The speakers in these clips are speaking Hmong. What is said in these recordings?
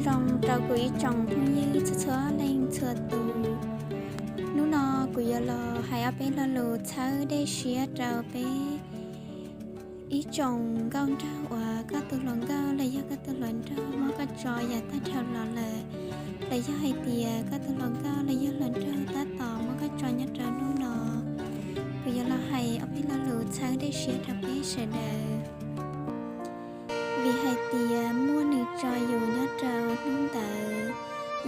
Zoo rau kuv ib tsoom phooj ywg txhua txhua leej txhua tus. Hnub no kuv yuav los hais ob peb lo lus txhawb dej siab rau peb ib tsoom nkauj nraug uas koj tus hluas nkauj los yog koj tus hluas nraug muab koj tso yav tag dhau los lawm, los yog hais tias koj tus hluas nkauj los yog hluas nraug tab tom muab koj tso nyob rau hnub no. Kuv yuav los hais ob peb lo lus txhawb dej siab rau peb sawv daws. Vim hais tias muaj nws tso yus nyob rau hnub ntawd,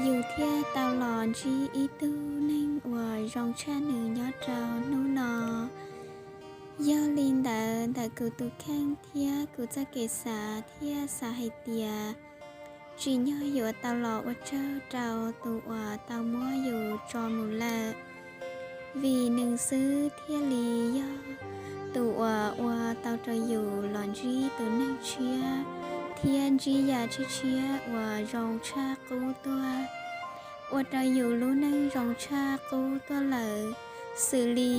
yus thiaj tau los ntsib ib tug neeg uas zoo tshaj nws nyob rau hnub no. Yog li ntawd, ntawm kuv tus kheej thiab kuv txoj kev xav thiaj xav hais tias tsim nyog yuav tau los ua tsaug rau tus uas tau muab yus tso mus lawm, vim nws xwb thiaj li yog tus uas ua tau rau yus los ntsib tus neeg tshiab thiab ntsib yam tshiab tshiab uas zoo tshaj qub tuaj, ua rau yus lub neej zoo tshaj qub tuaj lawm. Xws li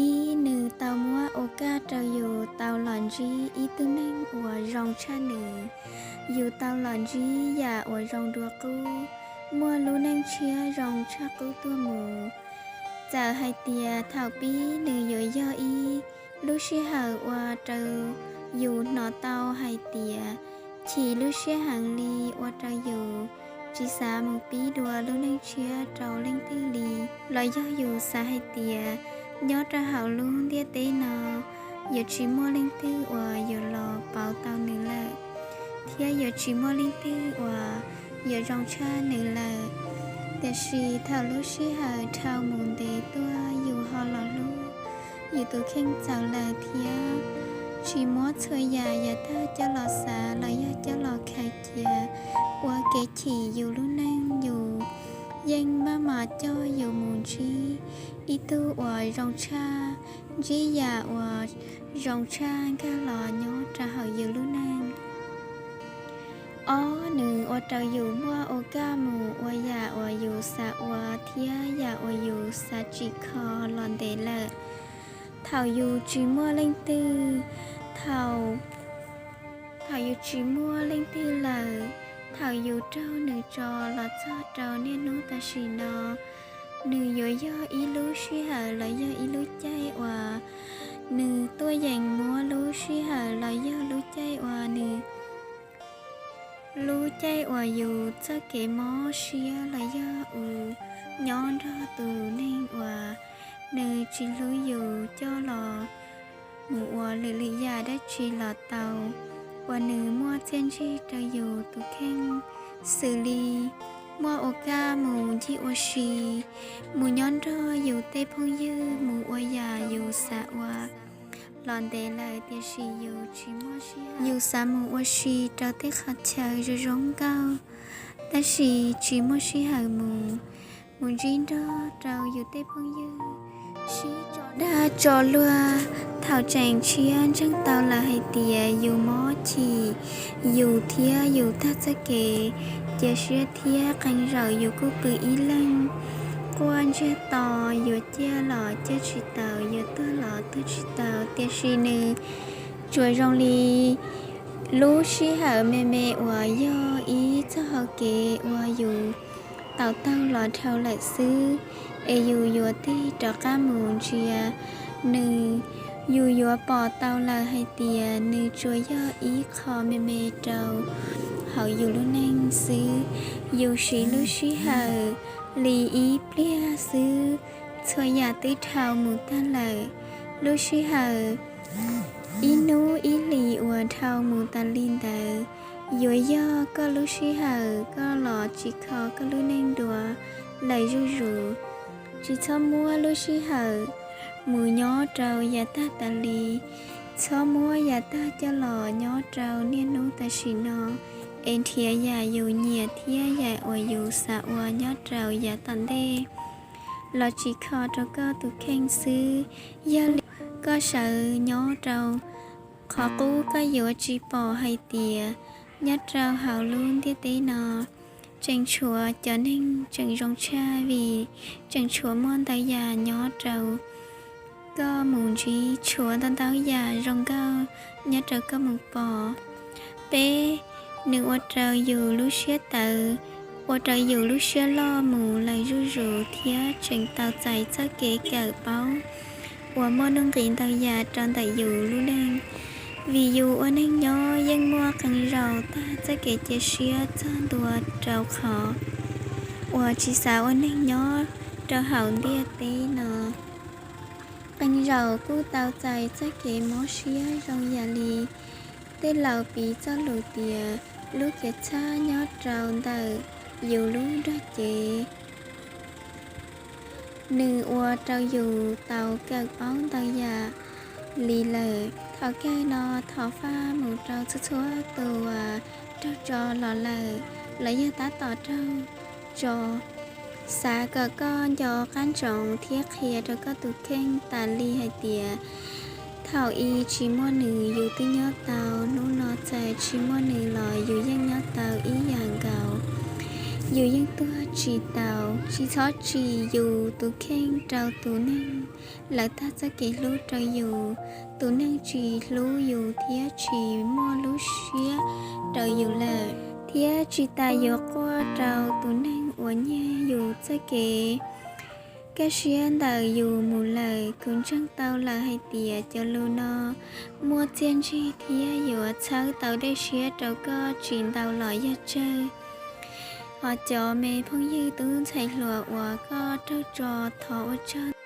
ib, nws tau muab ua kaj rau yus tau los ntsib ib tug neeg uas zoo tshaj nws, yus tau los ntsib yam uas zoo dua qub, muaj lub neej tshiab zoo tshaj qub tuaj mus. Txawm hais tias thaum pib nws yuav yog ib lub sij hawm ua rau yus hnov tau hais tias chim lub siab heev li, ua rau yus tsis xav mus pib dua lub neej tshiab rau leej twg li, los yog yus xav hais tias nyob rau hauv lub ntiaj teb no yuav tsis muaj leej twg uas yuav los pauv tau nws lawm, thiab yuav tsis muaj leej twg uas yuav zoo tshaj nws lawm. Tiam sis thaum lub sij hawm dhau mus ntev tuaj, yus ho los hlub yus tus kheej txaus lawm thiab tsis muab txhua yam yav tag coj los xav los yog coj los khaws cia ua kev chim yus lub neej, yus yeej maj mam coj yus mus ntsib ib tug uas zoo tshaj, ntsib yam uas zoo tshaj nkag los nyob rau hauv yus lub neej. Ob, nws ua rau yus muaj ua kaj mus ua yam uas yus xav ua thiab yam uas yus xav tsim kho los ntev lawm. Thaum yus tsis muaj leej twg, thaum, thaum yus tsis muaj leej twg lawm, thaum yus raug nws tso los txog rau niaj hnub tam sim no, nws yuav yog ib lub sij hawm los yog ib lub caij uas nws tuaj yeem muab lub sij hawm los yog lub caij uas nws, lub caij uas yus txoj kev mob siab los yog ua nyob nrog tus neeg uas nws tsis hlub yus coj los mus ua lwm lwm yam dab tsi los tau, uas nws muaj txiaj ntsig rau yus tus kheej, xws li muaj ua kaj mus ncig ua si, mus nyob nrog yus tej phooj ywg, mus ua yam yus xav ua los ntev lawm tiam sis yus tsis muaj sij hawm. Yus xav mus ua si rau tej qhov chaw zoo zoo nkauj, tab sis tsis muaj sij hawm mus, mus ntsib nrog rau yus tej phooj ywg sib tso dag tso luag. Thaum tseem tshiab ntseeg tau lawm hais tias yus mob chim, yus thiab yus tag txoj kev cia siab thiab qee zaum yus kuj pw ib leeg, quaj ntsiag to, yuav ciaj los ciaj tsis taus, yuav tuag los tuag tsis taus, tiam sis nws tsuas zoo li lub sij hawm me me uas yog ib txoj hau kev uas yus tau taug los dhau lawm xwb, es yus yuav tig rov qab mus ntsia nws, yus yuav pom tau lawm hais tias nws tsuas yog ib qho me me rau hauv yus lub neej xwb. Yus siv lub sij hawm li ib pliag xwb, txhua yam twb dhau mus tag lawm. Lub sij hawm ib hnub ib hlis uas dhau mus tas li ntawd, yuav yog koj lub sij hawm koj los tsim kho koj lub neej dua lawm zuj zus. Tsis txhob muab lub sij hawm mus nyob rau yav tag tas li, txhob muab yav tag coj los nyob rau niaj hnub tam sim no, es nrhiav yam yus nyiam thiab yam uas yus xav ua nyob rau yav tom ntej los tsim kho rau koj tus kheej xwb. Yog li koj sawv nyob rau qhov qub, koj yuav tsis pom hais tias nyob rau hauv lub ntiaj teb no tseem tshuav cov neeg tseem zoo tshaj, vim tseem tshuav muaj ntau yam nyob rau koj mus ntsib, tshuav ntau ntau yam zoo nkauj nyob rau koj mus pom. Peb, Nws ua rau yus lub siab tawv, ua rau yus lub siab loj mus lawm zuj zus thiab tseem tau txais txoj kev kawm paub uas muaj nuj nqis ntau yam rau ntawm yus lub neej. Vim yus ua neeg nyob yeej muaj qee zaus tag txoj kev cia siab txog ntua rau qhov uas tsis xav ua neeg nyob rau hauv ntiaj teb no. Qee zaus kuj tau txais txoj kev mob siab zoo yam li tej laus piv txoj lus tias lub cev txhab nyob rau ntawm yus lub nrog cev. Nws ua rau yus tau kawm paub ntau yam li lawm. Thaum kawg no thov faj mus rau txhua txhua tus uas raug tso los lawm, los yog tab tom raug tso, xav kom koj nco qab ntsoov thiab qhia rau koj tus kheej tas li hais tias thaum i tsis muaj nws yus twb nyob tau, hnub no txawm tsis muaj nws los yus yeej nyob tau ib yam nkaus. Yus yeej tuag tsis tau. Tsis txhob tsim yus tus kheej rau tus neeg lawv tag txoj kev hlub rau yus. Tus neeg tsis hlub yus thiab tsis muaj lub siab rau yus lawm, thiab tsis tas yuav quaj rau tus neeg uas nyiag yus txoj kev kaj siab ntawm yus mus lawm. Kuv ntseeg tau lawm hais tias cov lus no muaj txiaj ntsig thiab yuav txhawb tau dej siab rau koj tsis ntau los yog tsawg. Hos cov me phooj ywg tub ntxhais hluas uas koj raug tso, thov ua tsaug